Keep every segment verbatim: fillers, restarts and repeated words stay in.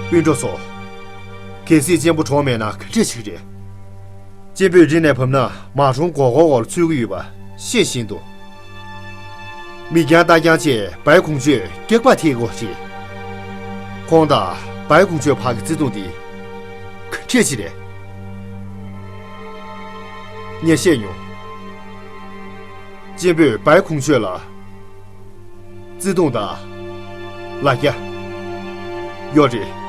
སྤུན་གྲོགས་ཚོ། གལ་སྲིད་གཅེན་པོ་གྲོངས་མེད་ན་ག་འདྲས་བྱེད་ཀྱི་རེད། གཅེན་པོས་རི་ནས་བབས་ན་མ་གྲོངས་མགོ་སྐོར་འོག་ལ་ཚུད་ཀྱི་ཡོད་པ་ཤེས་བཞིན་དུ། མིག་རྒྱང་ལྟ་རྐྱང་བྱས་བའི་ཁུང་ཆོས་སྐྱག་པ་ཐེག་དགོས་ཤིང་། ཁོང་དང་བའི་ཁུང་ཆོས་བར་གྱི་བརྩེ་དུང་འདི་ག་འདྲས་ཅིག་རེད། ངས་བཤད་མྱོང་། གཅེན་པོས་བའི་ཁུང་ཆོས་ལ་བརྩེ་དུང་དང་ལ་རྒྱ་ཡོད་རེད།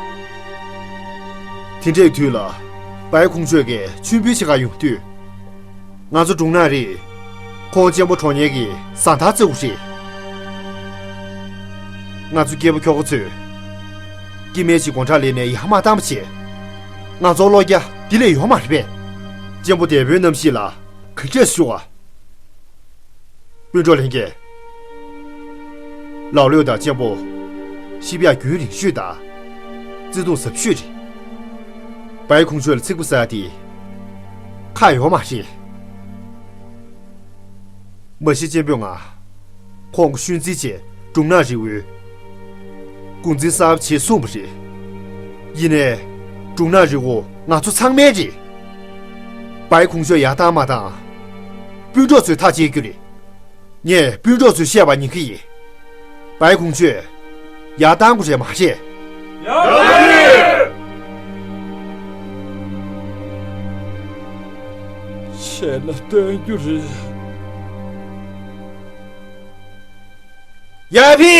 དེ་འདྲའི་དུས་ལ་བའི་ཁུང་ཆོས་ཀྱིས་མཆོད་འབུལ་བྱེད་གར་ཡོང་དུས། ང་ཚོ་སྒྲུང་ནག་རིས་ཁོང་གཅེན་པོ་གྲོངས་ཉེན་གྱི་བཟའ་ཟླར་བརྩི་དགོས་རེད། ང་ཚོ་སྐྱེས་བུ་ཁྱོ་ག་ཚོས་སྐྱེ་དམན་གྱི་དགོང་དག་ལས་ནས་ཡར་མར་བཏང་བ་བྱས། ང་ཚོར་བློ་རྒྱ་འདི་ལས་ཡོད་མ་རེད་པས། གཅེན་པོ་འདས་པོའི་རྣམ་ཤེས་ལ་ག་འདྲས་ཞུ་བ། སྤུན་གྲོགས་ལྷན་རྒྱས། ལའོ་ལེའུ་དང་གཅེན་པོ་ཤི་བའི་རྒྱུན་རིང་ཤོས་དང་བརྩེ་དུང་ཟབ་ཤོས་རེད། བའི་ཁུང་ཆོས་ལ་ཚིག་པ་ཟ་དེ་ཁག་ཡོད་མ་རེད། མ་གཞི་གཅེན་པོས་ང་ཁོང་གི་ཤུལ་འཛིན་བྱས་སྒྲུང་ནག་རི་བོའི་འགོ་འཛིན་གསར་པ་བྱེད་གསུངས་པ་རེད། ཡིན་ནའི་སྒྲུང་ནག་རི་བོ་ང་ཚོ་ཚང་མའི་རེད། བའི་ཁུང་ཆོས་ཡར་བཏང་མ་བཏང་སྤུན་གྲོགས་ཚོས་ཐག་བཅད་རྒྱུ་རེད། ངས་སྤུན་གྲོགས་ཚོས་བཤད་པ་ཉན་གི་ཡིན། བའི་ཁུང་ཆོས་ཡར་བཏང་དགོས་རེད་མ་རེད། ཡག་རེད། བྱས་ན་སྟོན་རྒྱུ་རེད། ཡ་ཕི།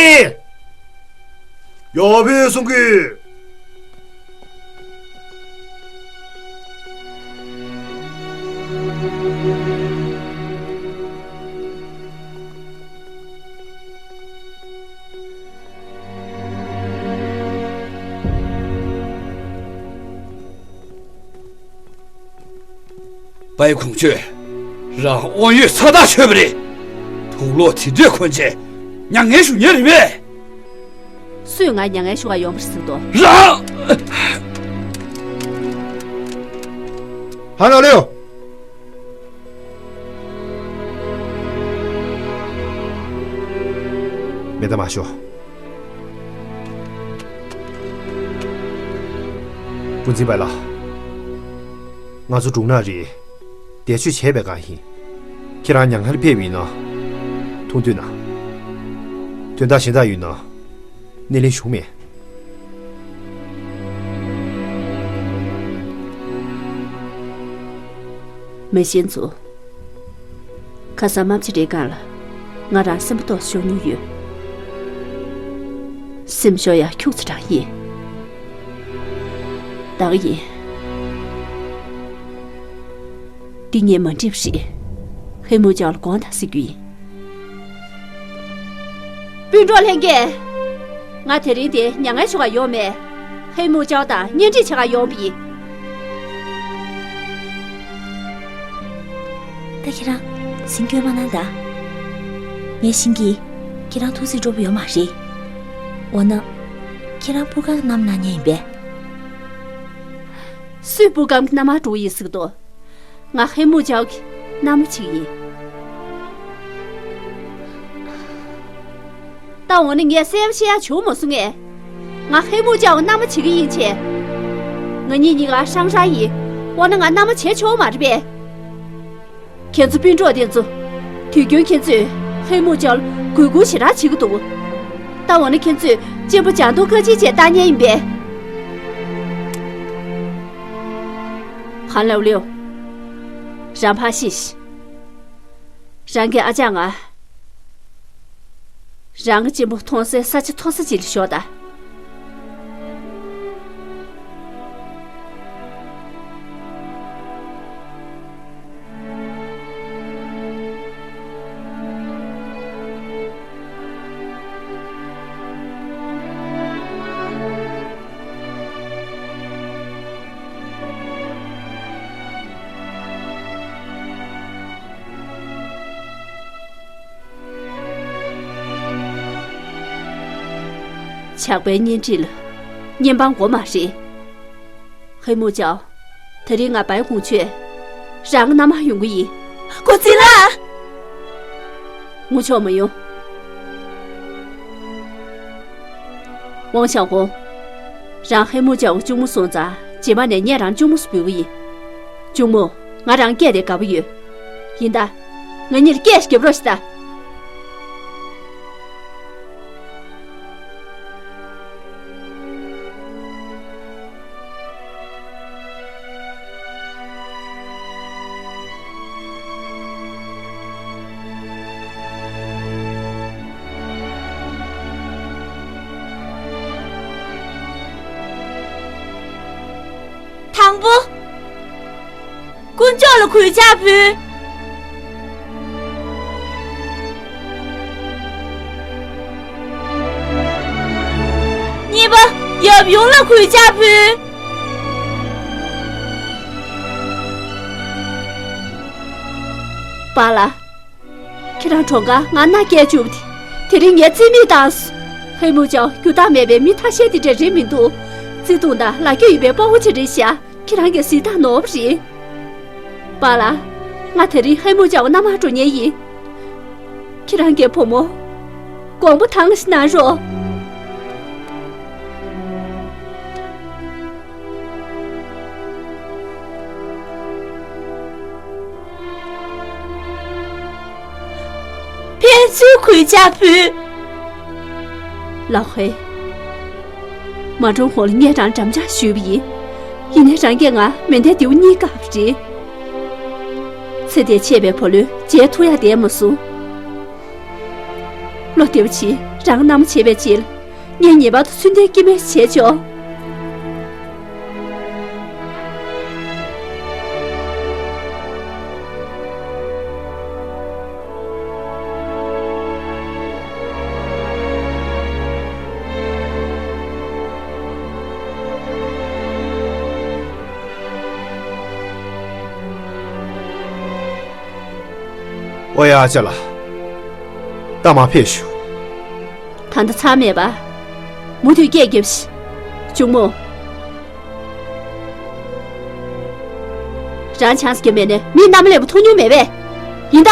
ཡ་ཕི་གསུང་གི། བའི་ཁུང་ཆོས། རང་དབང་ཡོད་ས་ཐག་ཆོད་པ་རེད། དུག་ལོག་དེ་འདྲས་གོན་བྱས་མྱ་ངན་ཞུ་མཁན་རེད་པས། སུས་ང་མྱ་ངན་ཞུ་ག་ཡོང་བར་ཟེར་དོ། རང་། ཧ་ལོ་ལེའོ། མེ་ད་མ་ཤོ། ཀུན་འཛིན་པ་ལགས། ང་ཚོ་སྒྲུང་ནག་རིས་བསྡད་ཆོས་བྱས་པའི་སྒང་ཡིན། ཁྱེད་རང་ཉག་ཁར་ཕེབས་ཡིན་ན། ཐུགས་འདུན་གནང་། དོན་དག་གཞན་དག་ཡོད་ན། སྣེ་ལེན་ཞུ་མེད། མི་གཞན་ཚོ། ཁ་སང་རྨ་བྱ་རའི་སྒང་ལ་ང་རང་སེམས་པ་ཏོག་ཙམ་ཤོར་མྱོང་ཡོད། སེམས་ཤོར་ཡ་ཁྱུག་ཙམ་རང་ཡིན། ད་ག་ཡིན། འདི་ངས་མ་འགྲིག་པ་ཞིག་ཧེ་མུ་ཅའོ་ལ་དགོངས་དག་ཟེར་རྒྱུ་ཡིན། སྤུན་གྲོགས་ལྷན་རྒྱས། ང་དེ་རིང་འདིར་མྱ་ངན་ཞུ་ག་ཡོང་མེད། ཧེ་མུ་ཅའོ་དང་གཉེན་སྒྲིག་བྱེད་ག་ཡོང་བ་ཡིན། ད་ཁྱེད་རང་ཟིང་སྐྱོ་མ་གནང་ད། ངས་ཤེས་ཀྱི། ཁྱེད་རང་ཐུགས་སྲིད་སྤྲོ་པོ་ཡོད་མ་རེད། འོ་ན། ཁྱེད་རང་སྤུ་གང་གནམ་ན་ཉལ་ཡིན་པས། སུས་སྤུ་གང་གི་མནའ་མར་འགྲོ་ཡིན་ཟེར་གི་འདུག་ང་ཧེ་མུ་ཅའོ་གི་མནའ་མ་བྱེད་ཀྱི་ཡིན། ད་འོ་ན་ངས་གསལ་པོ་བཤད་ཡ་བྱུང་མ་སོང་ངས། ང་ཧེ་མུ་ཅའོ་མནའ་མ་བྱེད་ཀྱི་ཡིན་བྱས། ང་གཉིས་གཉིས་ཀ་ཧྲང་ཧྲང་ཡིན། འོ་ན་ང་མནའ་མ་བྱེད་ཆོག་མ་རེད་པས། ཁྱེད་ཚོ་སྤུན་གྲོགས་དེ་ཚོ། དུས་རྒྱུན་ཁྱེད་ཚོས་ཧེ་མུ་ཅའོ་ལ་གུས་བཀུར་ཞེ་དྲག་བྱེད་ཀྱི་འདུག་ད་འོ་ན་ཁྱེད་ཚོས་གཅེན་པོ་བྱང་ཐོག་ཁ་ཆེ་བྱས་ལྟ་མཁན་ཡིན་པས། ཧན་ལའོ་ལེའོ། རང་ཕར་ཤེས་ཤིག་རང་གི་ཨ་ཅག་ང་། རང་གི་གཅེན་པོ་མཐོང་སའི་ས་ཆ་མཐོ་ས་ཅིག་ལ་ཤོག་དང་། ཇག་པའི་གཉེན་སྒྲིག་ལ་གཉེན་དཔང་དགོས་མ་རེད། ཧེ་མུ་ཅའོ། དེ་རིང་ང་བའི་ཁུང་ཆོས་རང་གི་མནའ་མར་ཡོང་གི་ཡིན། ཀུན་འཛིན་ལགས། ངུ་ཆོག་མ་ཡོང་། ཝང་ཞའོ་ཧོང་། རང་ཧེ་མུ་ཅའོ་གཅུང་མོ་སོང་ཙང་རྗེས་མ་ནས་ངས་རང་གཅུང་མོ་སུ་འབུལ་གི་ཡིན། གཅུང་མོ། ང་རང་སྐད་དེ་དགའ་པོ་ཡོད། ཡིན་ད། ང་གཉིས་ལ་སྐད་ཞིག་རྒྱབ་རོགས་ཞིག་ད། དང་པོ། དཀོན་མཆོག་ལ་གུས་ཕྱག་ཕུལ། གཉིས་པ། ཡབ་ཡུམ་ལ་གུས་ཕྱག་ཕུལ། པཱ་ལགས། ཁྱེད་རང་གྲོངས་ཁར་ང་མནའ་བསྐྱལ་བཅུག་པ་དེ། དེ་རིང་ངས་རྩིས་མེད་བཏང་སོང་། ཧེ་མུ་ཅའོ་རྒྱུ་དག་མེད་པའི་མི་ཐ་ཤལ་དེ་འདྲ་རེད་མི་འདུག། བརྩེ་དུང་དང་ལག་ཁྱེར་ཡོད་པའི་དཔའ་བོ་ཅིག་རེད་ཤག། ཁྱེད་རང་གིས་གཟིགས་སྟངས་ནོར་བ་རེད། པཱ་ལགས། ང་དེ་རིང་ཧེ་མུ་ཅའོ་མནའ་མར་འགྲོ་མཁན་ཡིན། ཁྱེད་རང་གི་བུ་མོ། དགོངས་པ་དྭངས་ཤིག་གནང་རོགས། ཕན་ཚུན་གུས་ཕྱག་ཕུལ། ལགས་ཧེ། མ་འགྲོ་གོང་ལ་ངས་རང་འགྲམ་ལྕག་གཞུས་པ་ཡིན། ཡིན་ནའི་རང་གིས་ང་མེ་མདའི་མདེའུ་གཉིས་བཀག་པ་རེད། ཚེ་འདིར་ཆད་པའི་བུ་ལོན་འཇལ་ཐུབ་ཡག་བསྡད་མ་སོང་། བློ་བདེ་པོ་བྱེད། རང་མནའ་མ་བྱེད་པའི་རྗེས་ལ། ངས་ངེས་པར་དུ་ཚུལ་ལྡན་སྐྱེ་དམན་བྱས་ཆོག། ཨོ་ཡ་ཅ་ལགས། ད་མར་ཕེབས་ཤོག། ད་ལྟ་ཚར་མེད་པ། མུ་མཐུད་སྐད་རྒྱབ་ཤིག། གཅུང་མོ། རང་ཆང་ས་རྒྱབ་མེད་ནས་མིའི་མནའ་མ་ལེན་པ་མཐོང་མྱོང་མེད་པས། ཡིན་ད།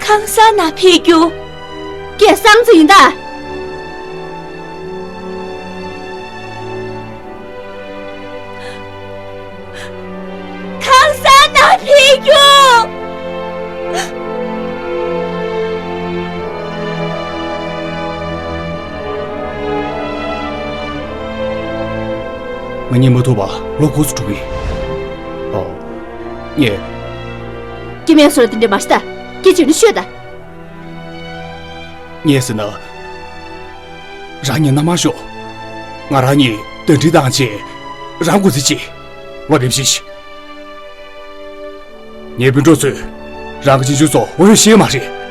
ཁང་གསར་ནང་ཕེབས་རྒྱུ། སྐད་གཙང་ཙམ་ཡིན་ད། ཁང་གསར་ནང་ཕེབས་རྒྱུ། ང་གཉིད་མ་ཐུབ་པར་ལོ་འགོ་ཚུགས་འགྲོ་གི་ཡིན། ཨོ། ངས། སྐྱེ་དམན་ཚོ་ལ་དེ་འདྲ་མ་བཤད་ད། སྐད་ཆ་ནི་ཤོད་ད། ངས་ཟེར་ན། རང་ཉིད་མནའ་མར་ཤོག། ང་རང་གཉིས་གདན་འདྲེན་བཏང་རྗེས་རང་སྐུ་ཚེ་གཅིག། ལོ་འབེབས་ཤིག། ངའི་སྤུན་གྲོགས་ཚོས་རང་གི་གཅེན་གཅུང་ཚོ་ངོ་ཤེས་མ་རེད།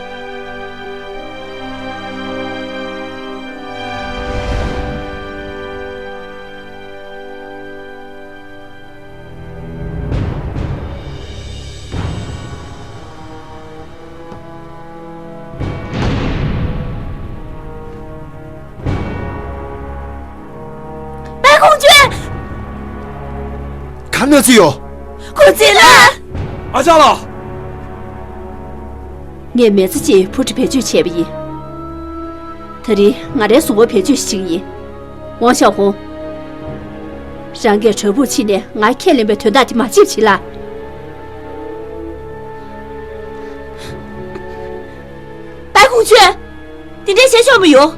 པད་ཁུང་ཅུན། ག་ན་ཚུད་ཡོད། ཁོ་ཚེ་ལ། ཨ་ཅག་ལགས། ངས་མི་ཚེ་གཅིག་བུ་ཁྲིད་བེད་སྤྱོད་བྱས་པ་ཡིན། ད་རིང་ང་རའི་གཟུགས་པོ་བེད་སྤྱོད་བྱེད་ཀྱི་ཡིན། ཝང་ཞའོ་ཧུང་། རང་གིས་བྲག་ཕུག་ཕྱིན་ནས་ང་ཁས་ལེན་པའི་དོན་དག་དེ་མ་བརྗེད་པ་བྱེད་ལ། པད་ཁུང་ཅུན། དེ་འདྲས་བྱས་ཆོག་མི་ཡོང་།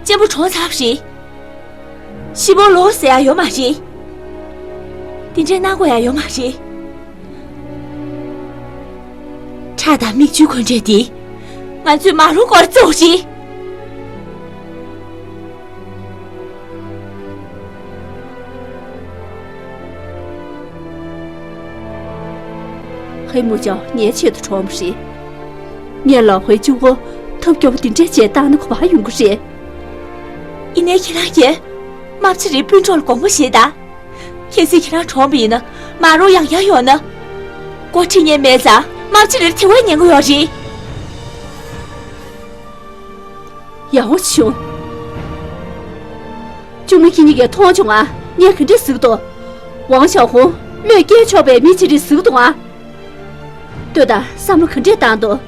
གཅེན་པོ་གྲོངས་ཚར་བ་རེད། ཤི་བོ་ལོ་ཟེར་ཡ་ཡོད་མ་རེད། དེ་འདྲས་གནང་དགོས་ཡ་ཡོད་མ་རེད། ཁྲག་དང་མིག་ཆུའི་འཁོན་འགྲས་དེ། ང་ཚོས་མ་རུངས་སྐོར་བཙུགས་ཤིག། ཧེ་མུ་ཅའོ་ངའི་ཆེད་དུ་གྲོངས་པ་རེད། ངས་ལོ་ཧོའི་གཅུང་པོ་ཐབས་སྐྱོ་པོ་འདི་འདྲས་བྱས་བཏང་ན་ག་པར་ཡོང་གི་རེད། ཡིན་ནའི་ཁྱེད་རང་གིས་རྨ་ཆུ་རིའི་སྤུན་གྲོགས་ལ་དགོངས་པ་བཞེས་དང་། གལ་སྲིད་ཁྱེད་རང་གྲོངས་པ་ཡིན་ན། མ་རུངས་ཡང་ཡང་ཡོང་ན། འགོ་ཁྲིད་མཁན་མེད་ཙང་རྨ་ཆུ་རིར་དེ་བས་ཉེན་ཁ་ཡོད་རེད། ཡག་པོ་བྱུང་། གཅུང་མོ་ཁྱེད་གཉིས་ཀས་མཐོང་བྱུང་ང་། ངས་ག་འདྲས་གཟིགས་འདུག། ཝང་ཞའོ་ཧུང་བློས་བཀལ་ཆོག་པའི་མི་ཅིག་རེད་གཟིགས་འདུག་ང་། ལྟོས་དང་། བསམ་བློ་ག་འདྲས་བཏང་འདུག་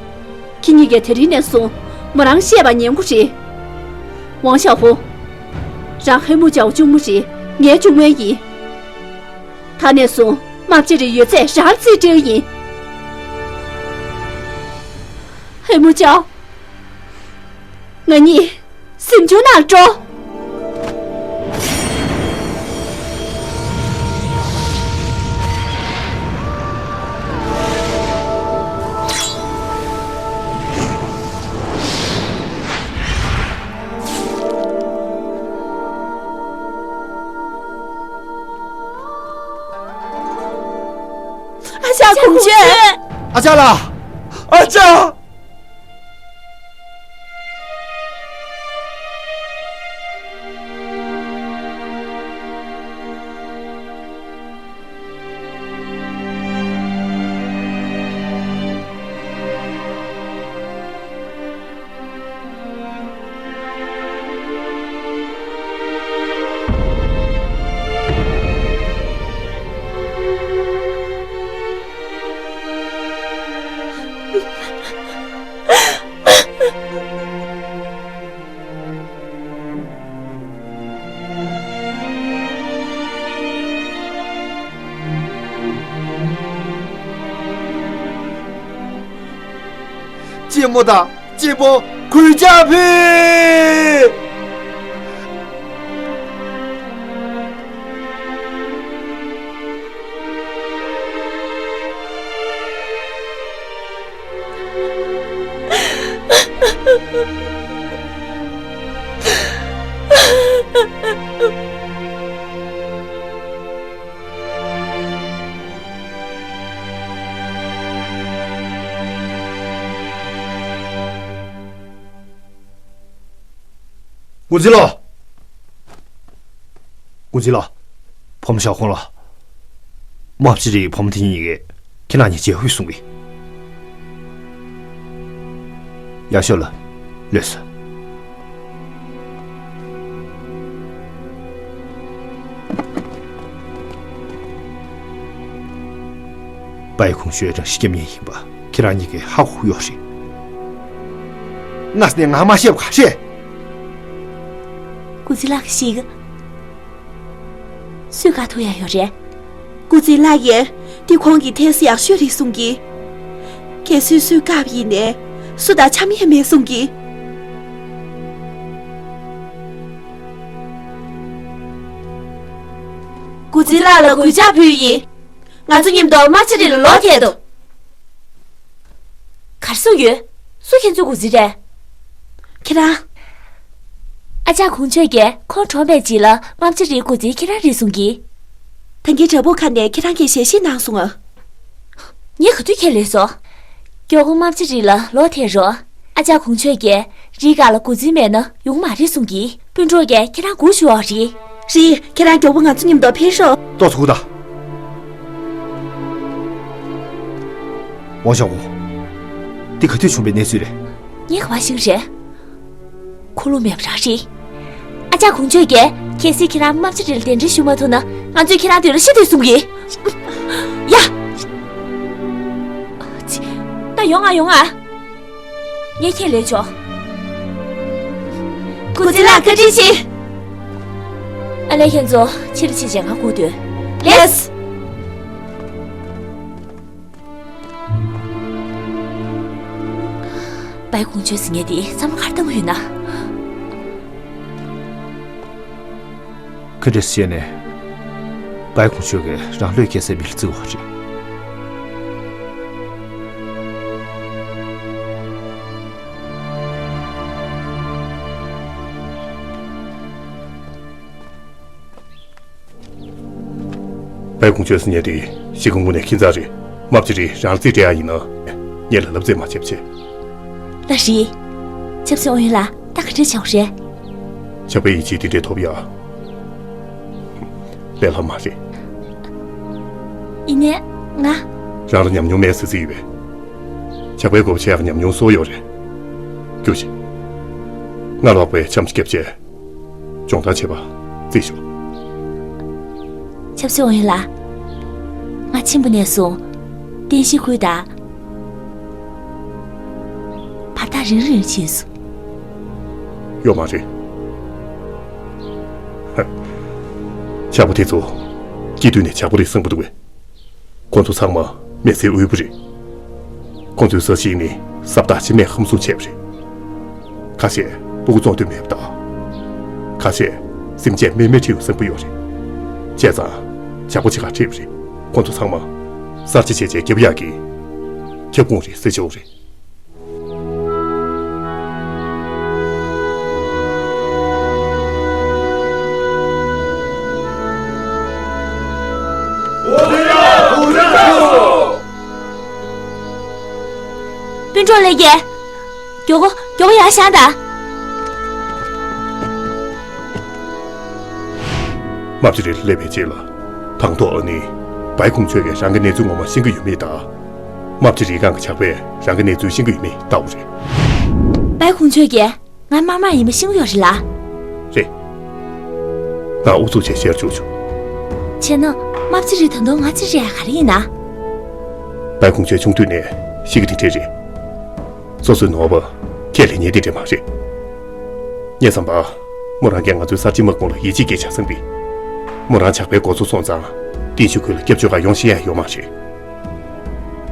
ཁྱེད་གཉིས་ཀས་དེ་རིང་ནས་བཟུང་མོ་རང་བཤད་པ་ཉན་དགོས་རེད། ཝང་ཞའོ་ཧུང་། རང་ཧེ་མུ་ཅའོ་གཅུང་མོ་རེད། ངའི་གཅུང་མོ་ཡིན། ད་ནས་བཟུང་རྨ་བྱ་རིའི་ཡོད་ཚད་རང་རྩིས་སྤྲད་ཡིན། ཧེ་མུ་ཅའོ། ང་གཉིས་གཟིམ་ཆུང་ནང་འགྲོ། ཨ་ཅག་གུང་ཆེན། ཨ་ཅག་ལགས། ཨ་ཅག་གཅེན་མོ་དང་གཅེན་པོ་གུས་ཕྱག་ཕུལ། ཀུ་ཙི་ལགས། ཀུ་ཙི་ལགས། བུ་མོ་ཞའོ་ཧུང་ལགས། རྨ་བྱ་རིའི་བུ་མོ་དེ་གཉིས་ཀས་ཁྱེད་རང་གཉིས་མཇལ་ཧུད་གསུང་གི། ཡག་ཤོས་ལ། ལོས་སོ། པའི་གུང་ཆོས་རང་ཤི་རྒྱབ་ཉེན་ཡིན་པ་ཁྱེད་རང་གཉིས་ཀས་ཧ་གོ་གི་ཡོད་རེད། སྔ་ས་ནས་ང་མ་ཤེས་པ་ག་རེད། ཀུ་ཙི་ལགས་ཤིག་སུས་བཀག་ཐུབ་ཡ་ཡོད་རེད། ཀུ་ཙི་ལགས་ཡས་དེ་ཁོང་གི་ཐེ་སི་ཡག་ཤོས་རེད་གསུང་གི། གལ་སྲིད་སུས་བཀག་པ་ཡིན་ནའི་སུ་དང་འཆམ་ཡས་མེད་གསུང་གི། ཀུ་ཙི་ལགས་ལ་གུས་ཕྱག་ཕུལ་ཡིན། ང་ཚོ་མཉམ་དུ་རྨ་བྱ་རི་ལ་ལོག་ཐལ་དོ། གར་སོང་ཡོད། སུ་ཁྱེད་ཚོའི་གུ་ཙི་རེད། ཁྱེད་རང་། ཨ་ཅག་གུང་ཆོས་ཀྱིས་ཁོང་གྲོངས་པའི་རྗེས་ལ་རྨ་བྱ་རིའི་གུ་ཙི་ཁྱེད་རང་རེད་གསུང་གི། ད་གིན་བྲག་ཕུག་ཁ་ནས་ཁྱེད་རང་གིས་ཞལ་བཞེས་གནང་སོང་ཨ། ངས་ག་དུས་ཁས་ལེན་སོང་། མགྱོགས་པོ་རྨ་བྱ་རི་ལ་ལོག་ཐལ་རོགས། ཨ་ཅག་གུང་ཆོས་ཀྱིས་རི་སྒང་ལ་གུ་ཙི་མེད་ན་ཡོང་མ་རེད་གསུང་གི། སྤུན་གྲོགས་ཀྱིས་ཁྱེད་རང་སྒུག་བཞུགས་ཨ་རེད། རེད། ཁྱེད་རང་མགྱོགས་པོ་ང་ཚོ་མཉམ་དུ་ཕེབས་ཤོག་ཏོག་ཙམ་སྒུག་དང་། ཝང་ཞའོ་ཧུང་། འདི་ག་དུས་བྱུང་བའི་གནས་ཚུལ་རེད། ངས་ག་པར་ཤེས་རེད། ཁུངས་ལུང་མེད་པ་རང་རེད། ཨ་ཅག་གུང་ཆོས་ཀྱིས་གལ་སྲིད་ཁྱེད་རང་རྨ་བྱ་རི་ལ་གདན་འདྲེན་ཞུ་མ་ཐུབ་ན་ང་ཚོས་ཁྱེད་རང་དུས་ལ་ཤི་འདོད་གསུང་གི། ཡ། ད་ཡོང་ང་ཡོང་ང་། ངས་ཁས་ལེན་ཆོག་ཀུ་ཙི་ལགས་བཀའ་དྲིན་ཆེ། ཨ་ལས། ཁྱེད་ཚོ་ཕྱི་ལ་ཕྱིན་བྱས་ང་སྒུག་སྡོད། ལེས། པའི་གུང་ཆོས་ཟེར་མཁན་དེ་བསམ་བློ་ག་རེ་བཏང་གི་ཡོད་ན། ག་འདྲས་བཤད་ནས། པའི་གུང་ཆོས་ཀྱིས་རང་བློས་འགེལ་སའི་མི་ལ་བརྩི་བ་རེད། པའི་གུང་ཆོས་ཟེར་མཁན་དེ་ཤི་གི་དངོས་གནས་ཁྱི་མཚར་རེད། རྨ་བྱ་རི་རང་རྩིས་སྤྲད་ཡ་ཡིན་ན། ངེད་ལ་ལབ་རྩིས་མ་བྱེད་བྱེད། ལགས་རེད། ཆབ་སྲིད་ཨུ་ཡོན་ལགས། ད་ག་འདྲ་བྱ་བ་རེད། ཇག་པའི་ཡིད་ཆེས་དེ་འདྲས་ཐོབ་ཡ། ལས་སླ་མ་རེད། ཡིན་ནའི་ང་། རང་ལ་ཉམས་མྱོང་མེད་ཟེར་རྩིས་ཡོད་པས། ཇག་པའི་སྒོ་ཕྱེ་ཡག་ཉམས་མྱོང་གསོག་ཡོད་རེད། རྒྱུགས་ཤིག་ང་ལོག་པའི་འཆམ་ཅིག་བརྒྱབ་བྱས། སྦྱོང་བརྡར་བྱེད་པ་རྩིས་ཤོག་ཆབ་སྲིད་ཨུ་ཡོན་ལགས། ང་ཆེན་པོ་ནས་བཟུང་། བསྟན་བཤིག་ཁུལ་དང་། རིང་རིང་ཕྱིན་སོང་། ཡོད་མ་རེད། ཧ། ཇག་པ་དེ་ཚོ་སྐྱེས་དུས་ནས་ཇག་པ་རེད་བསམ་གྱི་འདུག་གས། ཁོ་ཚོ་ཚང་མ་མི་ཚེའི་དབུལ་པོ་རེད། ཁོ་ཚོའི་ས་ཞིང་ནི་ས་བདག་ཕྱི་མས་ཧམ་བཟུང་བྱས་པ་རེད། ཁ་ཤས་སྤུ་གུ་བཙོང་འདོད་མེད་པ་དང་། ཁ་ཤས་སེམས་ཅན་རྨས་མེད་ཁྲིད་ཡོང་བསམ་གྱི་ཡོད་རེད། བྱས་ཙང་ཇག་པ་ཕྱི་ཁར་ཁྲིད་པ་རེད། ཁོ་ཚོ་ཚང་མ་གསར་བརྗེ་བྱས་རྗེས་རྒྱབ་ཡག་གི་ཁྱབ་ཁོངས་རེད་ཟེར་ཆོག་རེད། སྤུན་གྲོགས་ལྷན་རྒྱས། མགྱོགས་པོ་མགྱོགས་པོ་ཡར་བཞེངས་དང་། རྨ་བྱ་རི་སླེབས་པའི་རྗེས་ལ། དང་ཐོག་ཨ་ནི་བའི་ཁུང་ཆོས་ཀྱིས་རང་གི་གནས་ཚུལ་ངོ་མ་ཤེས་ཀྱི་ཡོད་མེད་དང་། རྨ་བྱ་རིའི་སྒང་གི་ཇག་པས་རང་གི་གནས་ཚུལ་ཤེས་ཀྱི་ཡོད་མེད་ལྟ་བ་རེད། བའི་ཁུང་ཆོས་ཀྱིས་ང་དམར་དམར་ཡིན་པ་ཤེས་ཀྱི་ཡོད་རེད་ལ། རེད། ང་ཨུ་ཚུགས་བྱས་ཤེས་རྒྱུ་བྱུང་། བྱས་ན་རྨ་བྱ་རི་ད་དུང་ང་ཚོའི་རེད་ག་རེ་ཡིན་ན། བའི་ཁུང་ཆོས་ཆུང་དུས་ནས་གཤིས་ཀ་དེ་འདྲས་རེད། སོ་སོའི་ནོར་བ་ཁས་ལེན་མཁན་དེ་འདྲས་མ་རེད། ངས་བསམ་པ། མོ་རང་གིས་ང་ཚོའི་གསར་བརྗེ་དམག་དཔུང་ལ་ཡིད་ཆེས་སྐྱེས་བྱ་བསམ་པས། མོ་རང་ཇག་པའི་འགོ་ཚུགས་སོང་ཙང་། བསྟན་ཞིང་ཁུལ་ལ་སྐྱབས་བཅོལ་གར་ཡོང་ཤེས་ཡ་ཡོད་མ་རེད།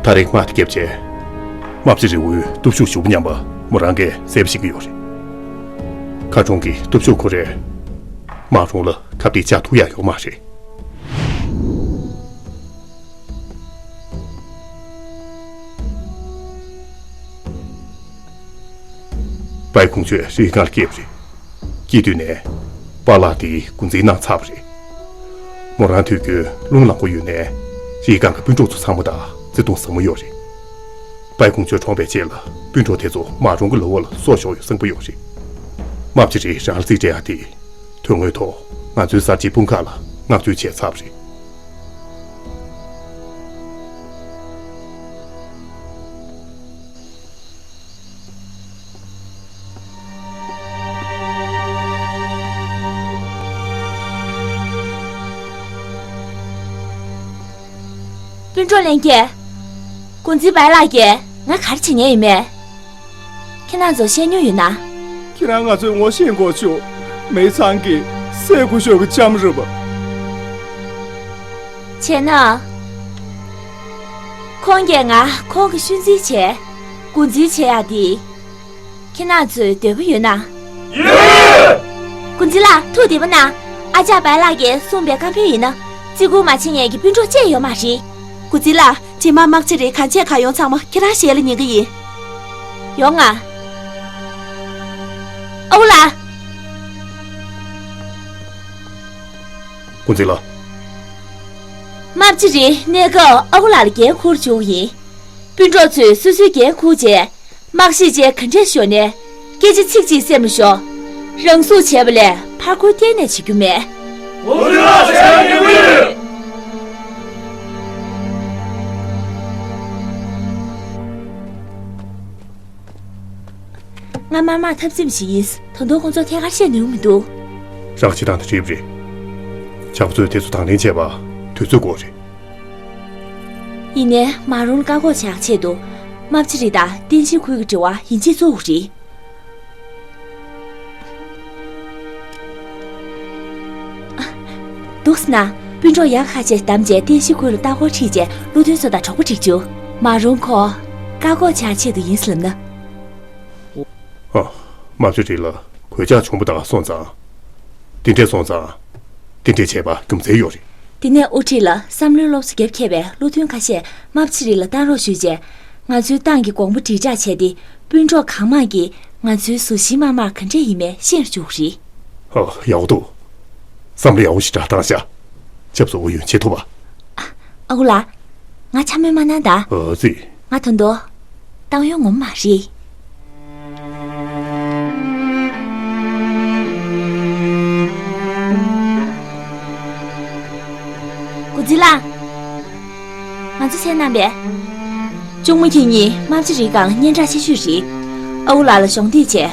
ད་རེས་དམག་དེ་བརྒྱབ་རྗེས། རྨ་བྱ་རི་དབུས་སྟོབས་ཤུགས་ཞེ་པོ་ཉམས་པ་མོ་རང་གིས་གསལ་པོ་ཤེས་ཀྱི་ཡོད་རེད། མཁར་གྲོང་གི་སྟོབས་ཤུགས་ཁོ་རས། དམག་རོང་ལ་ཁ་གཏད་བཅག་ཐུབ་ཡ་ཡོད་མ་རེད། བའི་ཁུང་ཆོས་རི་སྒང་ལ་སྐྱེས་པ་རེད། སྐྱེས་དུས་ནས་པཱ་ལགས་དེའི་འགོ་འཛིན་གནང་ཚར་བ་རེད། མོ་རང་དུས་རྒྱུན་རླུང་ལངས་པོ་ཡོད་ནས་རི་སྒང་གི་སྤུན་གྲོགས་ཚོ་ཚང་མ་དང་བརྩེ་དུང་ཟབ་མོ་ཡོད་རེད། བའི་ཁུང་ཆོས་གྲོངས་པའི་རྗེས་ལ་སྤུན་གྲོགས་དེ་ཚོ་དམག་རོང་གི་ལ་འོག་ལ་སྲོག་ཤོར་ཡོད་བསམ་གྱི་ཡོད་རེད། རྨ་བྱ་རི་རང་ལ་རྩིས་སྤྲད་ཡ་དེ། དོན་དངོས་ཐོག་ང་ཚོའི་གསར་བརྗེའི་དཔུང་ཁག་ལ་བསྔགས་བརྗོད་བྱས་ཚར་བ་རེད། སྤུན་གྲོགས་ལྷན་རྒྱས། འགོ་འཛིན་བའི་ལགས་ཀྱིས་ང་ག་རེ་བྱེད་མཁན་ཡིན་མེད། ཁྱེད་རང་ཚོ་བཤད་མྱོང་ཡོད་ན། ཁྱེད་རང་ང་ཚོའི་ངོ་ཤེས་དགོས་བྱུང་། མེ་ཚང་གི་སྲས་སྐུ་ཞབས་ཀྱི་ལྕམ་རེད་པ། བྱས་ན། ཁོང་གིས་ང་ཁོང་གི་ཤུལ་འཛིན་བྱས། འགོ་འཛིན་བྱེད་ཡག་འདི། ཁྱེད་རང་ཚོའི་འདོད་པ་ཡོད་ན། ཡོད། འགོ་འཛིན་ལགས་ཐུགས་བདེ་པོ་གནང་། ཨ་ཅག་བའི་ལགས་ཀྱིས་གསུངས་པའི་བཀའ་འཕེལ་ཡིན་ན། བརྩི་བཀུར་མ་བྱེད་མཁན་གྱི་སྤུན་གྲོགས་གཅིག་ཡོད་མ་རེད། འགོ་འཛིན་ལགས། རྗེས་མ་རྨ་བྱ་རིའི་གངས་ཆས་གང་ཡོང་ཚང་མ་ཁྱེད་རང་ཞལ་ལ་ཉན་གྱི་ཡིན། ཡོང་ང་། ཨ་ཁུ་ལགས། འགོ་འཛིན་ལགས། རྨ་བྱ་རིའི་གནས་སྐབས་ཨ་ཁུ་ལགས་ལ་འགན་འཁུར་བཅུག་གི་ཡིན། སྤུན་གྲོགས་ཚོས་སོ་སོའི་འགན་འཁུར་རྗེས། དམག་ཞིག་ཅིག་ག་འདྲས་ཤོར་ནས། སྐད་ཆ་ཚིག་གཅིག་སེམས་ལ་ཤོར། རང་སྲོག་བྱས་པ་ལས་ཕར་འཁོར་གཏན་ནས་བྱེད་རྒྱུ་མེད། འགོ་འཛིན་ལགས་བྱས་ཡོད་མི། ང་དམར་དམག་འཐབ་འཛིང་ཞིག་ཡིན། ད་དུང་ཁོང་ཚོར་ཐད་ཀར་བཤད་ནུས་མི་འདུག་རང་བྱེད་སྟངས་དེ་འགྲིག་པ་རེད། ཇག་པ་ཚོས་དེ་ཚོ་དང་ལེན་བྱས་པ་དུས་ཚོད་འགོར་རེད། ཡིན་ནའི་མ་རུང་བཀག་འགོག་བྱེད་ཆེད་དུ། རྨ་བྱ་རི་དང་བསྟན་ཤིང་ཁུལ་གྱི་འབྲེལ་བ་ཡིན་གཅིག་མཚུངས་རེད། འདུག་སེ་ན། སྤུན་གྲོགས་ཡག་ཁ་ཆེ་བདམས་རྗེས་བསྟན་ཤིང་ཁུལ་ལ་ལྟ་སྐོར་ཁྲིད་རྗེས་བློ་མཐུན་ཚོ་དང་གྲོགས་པོ་སྒྲིག་བཅུག་མ་རུང་ཁོ། བཀག་འགོག་བྱེད་ཆེད་དུ་ཡིན་ཟེར་ལབ་ན། ཨ། རྨ་བྱ་རི་ལ་གོད་ཆག་བྱུང་བ་དང་སོང་ཙང་། དེ་འདྲས་སོང་ཙང་། དེ་འདྲས་བྱས་པ་རྒྱུ་མཚན་ཡོད་རེད། དེ་ནས་དབུ་ཁྲིད་ལ་བསམ་བློའི་སློབ་གསོ་བརྒྱབ་མཁས་པའི་བློ་མཐུན་ཁ་ཤས་རྨ་བྱ་རི་ལ་བཏང་རོགས་ཞུས་རྗེས། ང་ཚོའི་ཏང་གི་དགོངས་པ་དྲིལ་བསྒྲགས་བྱས་ཏེ། སྤུན་གྲོགས་གང་མང་གིས་ང་ཚོའི་གཟུགས་གཞི་དམར་དམར་ག་འདྲས་ཡིན་མིན་ཤེས་རུ་བཅུག་རེད། ཨ། ཡག་པོ་འདུག་བསམ་བློ་ཡག་པོ་ཞེ་དྲག་བཏང་ཤག་ཆབ་སྲིད་ཨུ་ཡོན་བྱེད་ཐུབ་པ། ཨ་ཁུ་ལགས། ང་འཕྱ་སྨོད་མ་གནང་ད། ཨ་ཙི། ང་ད་དུང་། བཏང་ཡོང་ངོ་མ་རེད། འགོ་འཛིན་ལགས། ང་ཚོ་མཚན་གནང་པས། གཅུང་མོ་ཁྱེད་གཉིས་རྨ་བྱ་རིའི་སྒང་སྙན་གྲགས་ཆེ་ཤོས་རེད། ཨ་ཁུ་ལགས་ལ་གཞོགས་འདེགས་བྱས།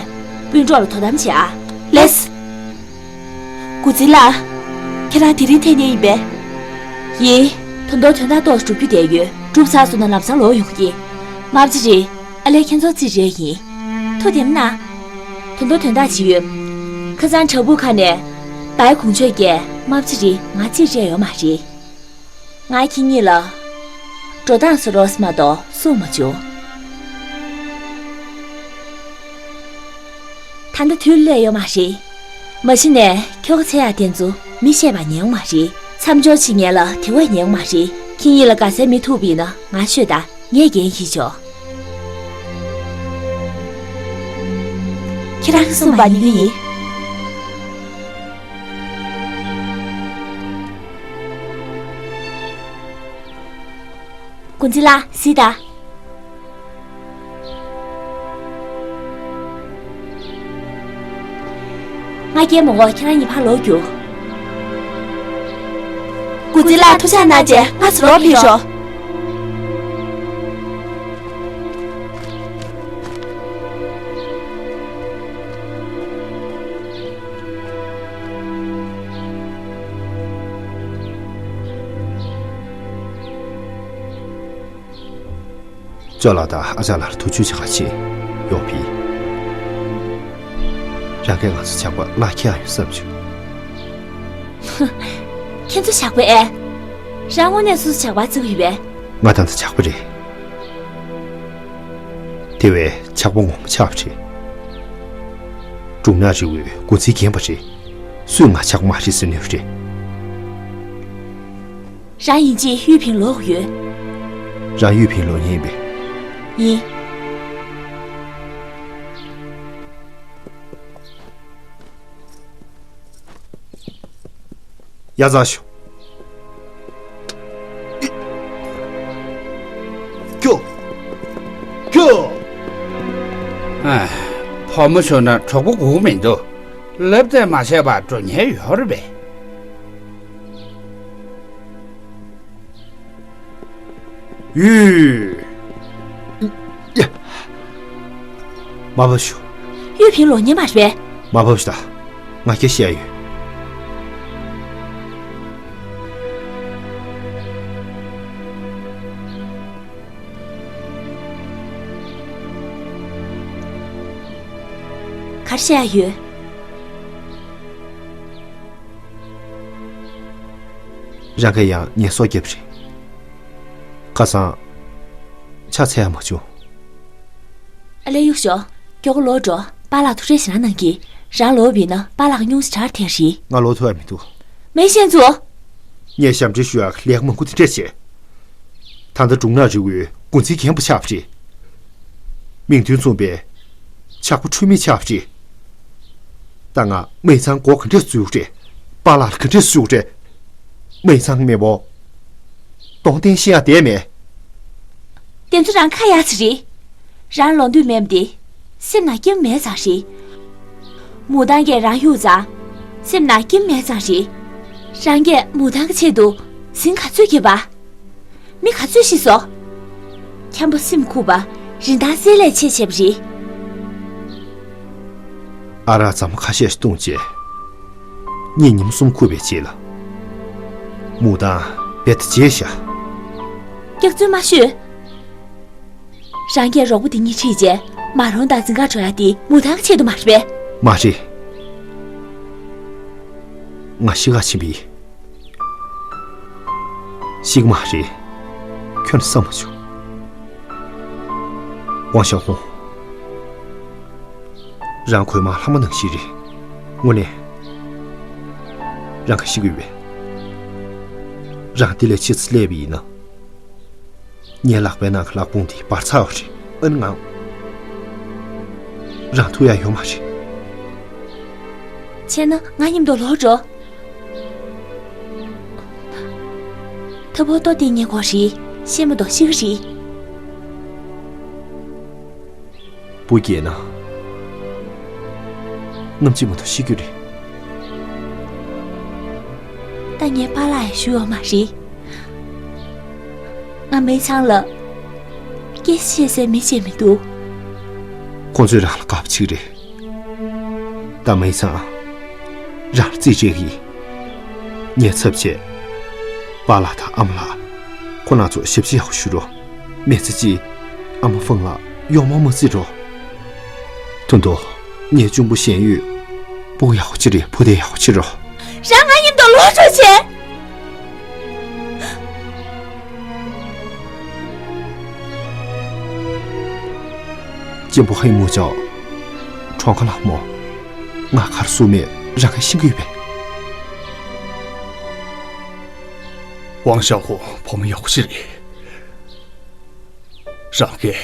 སྤུན་གྲོགས་ལ་དོ་དམ་བྱེད་ཨ། ལེགས། འགོ་འཛིན་ལགས། ཁྱེད་རང་དེ་རིང་ཐད་མཁན་ཡིན་པས། ཡིན། ད་དུང་དོན་དག་ཏོག་ཙམ་སྒྲུབ་རྒྱུ་བསྡད་ཡོད། གྲུབ་ཚར་སོང་ན་ལམ་སང་ལོག་ཡོང་གི། རྨ་བྱ་རི། ཨ་ལས་ཁྱེད་ཚོར་རྩིས་རེད་ཡིན། ཐུགས་དེ་མ་ན། ད་དུང་དོན་དག་ཅིག་ཡོད། ཁ་སང་བྲག་ཕུག་ཁ་ནས་བའི་གུང་ཆོས་ཀྱིས་རྨ་བྱ་རི་ང་གཅིག་སྤྲད་ཡོད་མ་རེད། ང་ཁྱེད་གཉིས་ལ་འགྲོ་སྟངས་བཟོ་རོགས་མ་གཏོགས་གསུངས་མ་བྱུང་། ད་ལྟ་དུས་སླེབས་ཡོད་མ་རེད། མ་གཞི་ནས་ཁྱོ་ག་ཚེ་ཡག་དེ་ཚོ་མི་བཤད་པ་ཉན་ཡོང་མ་རེད། མཚམས་སྦྱོར་བྱེད་མཁན་ལ་དེ་བས་ཉན་ཡོང་མ་རེད། ཁྱེད་གཉིས་ལ་དགའ་སའི་མི་ཐུག་པ་ཡིན་ན་ང་ཤོད་ད། ངས་འགན་ཡིན་ཆོག་ཁྱེད་རང་གིས་གསུངས་པ་ཉན་གི་ཡིན། ཀུན་གཟིགས་ལགས་གཟིགས་དང་། ང་རྒྱལ་མ་དགོས། ཁྱེད་རང་གཉིས་ཕར་ལོག་རྒྱུགས། ཀུན་གཟིགས་ལགས་ཐུགས་ཅག་གནང་བྱས་ང་ཚོ་ལོག་ཕེབས་རོགས། ཅོ་ལགས་དང་ཨ་ཅག་ལགས་ལ་ཐུགས་རྗེ་ཆེ། ཁ་ཕྱེ་ཡོང་ཕི། རང་གིས་ང་ཚོ་ཇག་པ་བརླག་འཁྱེར་ཡོད་བསམ་བྱུང་། ཁྱེད་ཚོ་ཇག་པ་ཨེ། རང་དངོས་གནས་སོ་སོ་ཇག་པ་བརྩི་གི་ཡོད་པས། ང་ད་ལྟ་ཇག་པ་རེད། དེ་བས་ཇག་པ་ངོ་མ་ཆགས་པ་རེད། འབྲུག་ནག་རི་བོའི་འགོ་འཛིན་རྒན་པ་རེད། སུས་ང་ཇག་པ་མ་རེད་ཟེར་ནི་རེད། རང་ཡིན་གཅིག་གཡུ་བིང་ལོག་ཡོད། རང་གཡུ་བིང་ལོག་མཁན་ཡིན་པས། ཡིན། ཡ་ཛ་ཞུ། ཀྱོ། ཀྱོ། ཨ། ཕོ་མོ་ཞུ་ན་གྲོགས་པོ་དགོས་མི་འདུག་ལབ་ཙམ་མ་བྱས་པར་འགྲོ་ཉེན་ཡོད་རེད་པས། ཡུས། ཡ། མ་བབས་ཞུ། གཡུ་བིང་ལོག་མཁན་མ་རེད་པས། མ་བབས་ཞུ་ད། ང་སྐད་བཤད་ཡོད། ག་རེ་བཤད་ཡོད། རང་གིས་ཡང་ངལ་གསོ་བརྒྱབ་རེད། ཁ་སང་ཕྱག་འཚལ་ཡག་མ་བྱུང་། ཨ་ལས་གཡུག་ཞོག་ཀྱོག་ལོག་འགྲོ། པཱ་ལགས་ཐུགས་རྗེ་ཆེ་གནང་གི། རང་ལོག་པ་ཡིན་ན་པཱ་ལགས་ཀྱིས་སྙུང་གཞི་དྲག་ཐེངས་རེད། ང་ལོག་ཐུབ་ཡག་མི་འདུག་མེ་ཤེས་ཚུ། ངས་ཞབས་འདྲེན་ཞུ་ཡག་ལས་ཀ་མང་པོ་དེ་འདྲས་བྱས། ད་ལྟ་འབྲུག་ནག་རི་བོའི་འགོ་འཛིན་རྒན་པ་ཆགས་པ་རེད། མིང་དོན་མཚུངས་པའི་ཇག་པ་འཁྲུལ་མེད་ཆགས་པ་རེད། ད་ང་མའི་ཚང་མགོ་ག་འདྲས་འཛུགས་རེད། པཱ་ལགས་ལ་ག་འདྲས་ཞུ་རེད། མའི་ཚང་མེས་པོ་གདོང་བསྟན་ཤེས་ཡག་བསྡད་མེད། དེ་ཚོ་རང་ཁ་ཡག་ཚོ་རེད། རང་ལོག་འདོད་མེད་པ་དེ་སེམས་ནང་སྐྱིད་པོ་མེད་ཙང་རེད། མུ་ཏན་གྱིས་རང་གཡུག་ཙང་སེམས་ནང་སྐྱིད་པོ་མེད་ཙང་རེད། རང་གིས་མུ་ཏན་གྱི་ཆེད་དུ་ཟིང་ག་ཚོད་བརྒྱབ་པ། མི་ག་ཚོད་ཤི་སོང་། འཁྱམ་པོ་སེམས་ཁུག་པ་རིན་ཐང་རྩིས་ལས་ཆེ་བྱས་པ་རེད། ཨ་རག་རྫ་མ་ཁ་ཤས་ཤིག་བཏུངས་རྗེས། གཉིད་ཉིན་མོ་གསུམ་ཁུག་པའི་རྗེས་ལ། མུ་ཏན་རྦད་དེ་བརྗེད་ཤག་སྐྱག་རྫུན་མ་ཤོད། རང་གིས་རོགས་པ་དེ་གཉིས་ཁྲིད་རྗེས་མ་རོང་དང་འཛིན་གར་འགྲོ་ཡག་དེ་མུ་ཏན་གྱི་ཆེད་དུ་མ་རེད་པས། མ་རེད། ང་ཤི་ཁ་ཕྱིན་པ་ཡིན། ཤི་གི་མ་རེད། ཁྱོད་ནི་བསམ་མ་བྱུང་། ཝང་ཞའོ་ཧུང་། རང་གོས་མ་ལྷ་མོ་ནང་བཞིན་རེད། དངོས་གནས། རང་ག་ཤི་དགོས་པས། རང་འདི་ལས་ཕྱི་ཚེ་སླེབས་པ་ཡིན་ན། ངའི་ལག་པའི་ནང་གི་ལག་པུང་དེ་འབར་ཚར་བ་རེད། ཨ་ནི་ང་། རང་ཐུག་ཡག་ཡོད་མ་རེད། བྱས་ན་ང་མཉམ་དུ་ལོག་འགྲོ། ཐབ་ཕོ་ཏོ་དེ་ངའི་གོ་རེད། ཤེས་མ་གཏོགས་ཤི་གི་རེད། བུ་སྐྱེས་ན། ནམ་གཅིག་མ་གཏོགས་ཤི་རྒྱུ་རེད། ད་ངའི་པཱ་ལགས་ཡང་བཞུགས་ཡོད་མ་རེད། ང་མའི་ཚང་ལ་སྐད་ཆ་བཤད་སའི་མི་ཅིག་མི་འདུག་ཁོང་ཚོས་རང་ལ་དགའ་པོ་བྱེད་ཀྱི་རེད། ད་མའི་ཚང་རང་ལ་རྩིས་སྤྲད་ཀྱི་ཡིན། ངའི་ཚབ་བྱས། པཱ་ལགས་དང་ཨ་མ་ལགས། ཁོང་རྣམ་ཚོར་ཞབས་ཕྱི་ཡག་པོ་ཞུ་རོགས། མི་ཚེ་གཅིག་ཨ་མ་ཧྥང་ལགས་གཡོག་མོ་མ་བརྩི་རོགས། ཐུང་ཐུང་། ངའི་གཅུང་པོ་ཞན་ཡུས། ཕྲུ་གུ་ཡག་པོ་ཅིག་རེད། བུ་དེ་ཡག་པོ་ཅིག་རོ། རང་ང་མཉམ་དུ་ལོག་འགྲོ་བྱེད། གཅེན་པོ་ཧེ་མུ་ཅའོ། གྲོངས་ཁ་ལ་མོ། ང་གར་སུ་མེད་རང་གིས་ཤེས་ཀྱི་ཡོད་པས། ཝང་ཞའོ་ཧུང་བུ་མོ་ཡག་པོ་ཅིག་རེད། རང་གིས་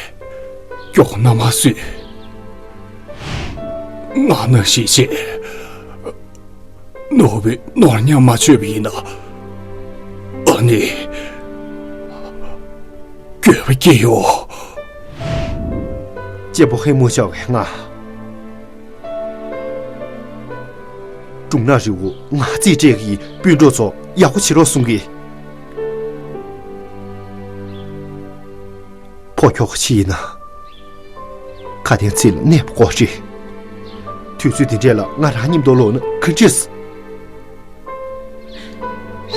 མགྱོགས་མནའ་མ་བསུས། ང་ནང་བཞིན་བྱས། ནོར་བུའི་ནོར་ཉམས་མ་བཅོས་པ་ཡིན་ན། ཨ་ནི། འགྱོད་པ་སྐྱེ་ཡོང་། གཅེན་པོ་ཧེ་མུ་ཞའོ་གིས་ང་། སྒྲུང་ནག་རི་བོ་ང་རྩིས་སྤྲད་ཀྱི་ཡིན། སྤུན་གྲོགས་ཚོ་ཡག་པོ་བྱེད་རོགས་གསུང་གི། ཕོ་ཁྱོ་ག་ཅིག་ཡིན་ན། ཁ་དན་ཚིག་ལ་གནས་པ་དགོས་རེད། དུས་ཚོད་འདི་འདྲས་ལ་ང་རང་མཉམ་དུ་ལོག་ན་ག་འདྲས།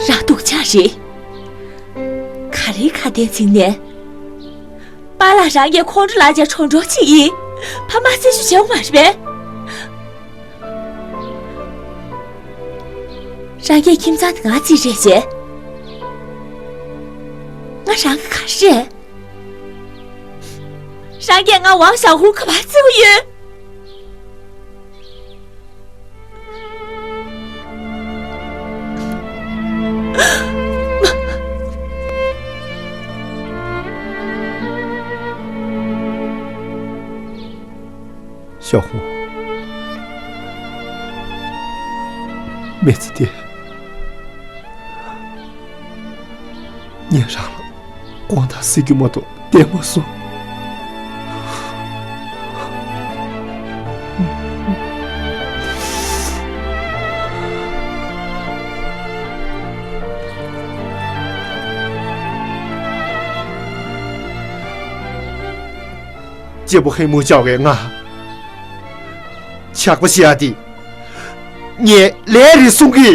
རང་སྡུག་ཅག་རེད། ག་རེའི་ཁ་དན་ཚིག་ནས། པཱ་ལགས་རང་གི་ཁོང་ཁྲོ་ལངས་བྱས་གྲོངས་གྲོངས་ཅིག་ཡིན། ཕ་མ་སེམས་ཤུགས་བྱེད་དགོས་མ་རེད་པས། རང་གིས་ཁྱིམ་ཚང་དེ་ང་རྩིས་སྤྲད་བྱས། ང་རང་གི་ག་རེ་རེད། རང་གིས་ང་ཝང་ཞའོ་ཧུང་ག་པར་བརྩི་གི་ཡོད། ཞའོ་ཧུང་། མི་ཚེ་འདི་ངས་རང་ལ་དགོངས་དག་ཟེར་རྒྱུ་མ་གཏོགས་བསྡད་མ་སོང་། གཅེན་པོ་ཧེ་མུ་ཅའོ་གིས་ང་ཇག་པ་བྱེད་ཡ་དེ། ངས་ལན་རེ་གསུང་གི།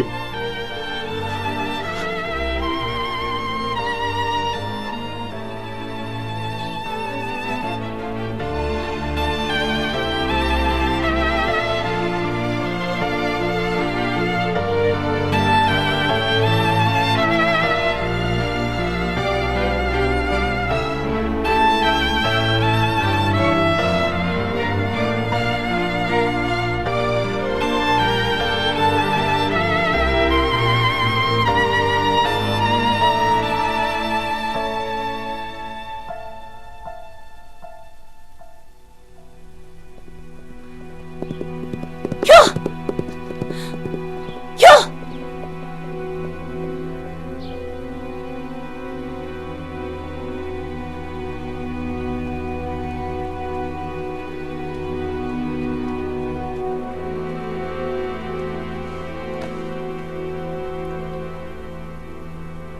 ཁྱོ། ཁྱོ།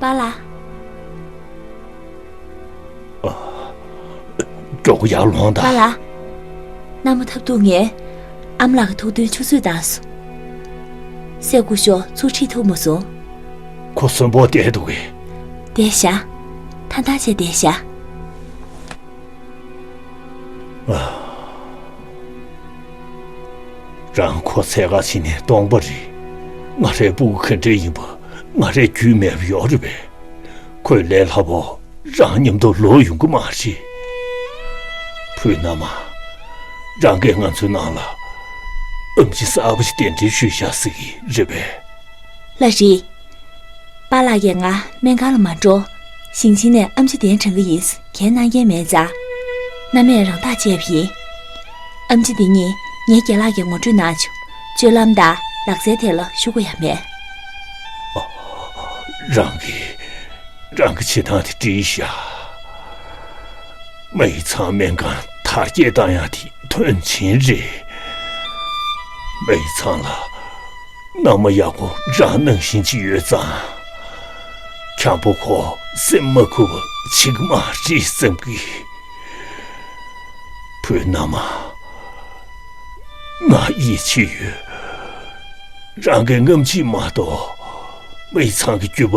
པཱ་ལགས། མགྱོགས་པོ་ཡར་ལོངས་དང་། པཱ་ལགས། མནའ་མ་འཐབ་དུས་ངས་ཨ་མ་ལགས་ཀྱི་ཐུགས་འདུན་ཆུད་ཟོས་བཏང་སོང་། སྲས་སྐུ་ཞབས་ཚུར་ཁྲིད་ཐུབ་མ་སོང་། ཁོ་གསོན་པོ་བསྡད་འདུག་གས། བསྡད་ཤག་ཐང་ཐང་བྱས་བསྡད་ཤག་ཨ། རང་ཁོ་འཚོལ་ག་ཕྱིན་ནས་སྟོང་པ་རེད། ང་རའི་སྤུ་གུ་ག་འདྲས་ཡིན་པ་ང་རས་རྒྱུས་མེད་པ་ཡོད་རེད་པས། ཁོས་ལས་སླ་པོ་རང་མཉམ་དུ་ལོག་ཡོང་གི་མ་རེད། བུ་མནའ་མ། རང་གིས་ང་ཚོའི་ནང་ལ་ཨེམ་ཆི་གསར་པ་ཞིག་གདན་འདྲེན་ཞུས་བཞག་ཟེར་གྱི་རེད་པས། ལགས་རེད། པཱ་ལགས་ཀྱིས་ང་སྨན་ཁང་ལ་མ་འགྲོ། ཞིང་ཆེན་ནས་ཨེམ་ཆི་གདན་དྲངས་ཀྱི་ཡིན། གའི་གནང་མཁན་མེད་ཙང་། མནའ་མས་རང་ཐག་བཅད་པ་ཡིན། ཨེམ་ཆི་འདི་གཉིས་ངའི་རྒན་ལགས་ཀྱིས་ངོ་སྤྲོད་གནང་བྱུང་། སྤྱོད་ལམ་དང་ལག་རྩལ་ཐད་ལ་ཤོར་དགོས་ཡ་མེད། རང་གིས། རང་གི་བྱེད་སྟངས་དེ་འགྲིག་ཤག་མི་ཚང་སྨན་ཁང་དར་རྒྱས་བཏང་ཡ་དེ་དོན་ཆེན་རེད། མི་ཚང་ལ་མནའ་མ་ཡག་པོ་རང་ནང་བཞིན་ཅིག་ཡོད་ཙང་། འཁྱམ་པོ་ཁོ་སེམས་མ་ཁུར་བ་བྱེད་ཀྱི་མ་རེད་བསམ་གི། བུ་མནའ་མ། ང་ཡིད་ཆེས་ཡོད། རང་གིས་རྔམ་བརྗིད་མ་གཏོགས་མི་ཚང་གི་རྒྱུད་པ་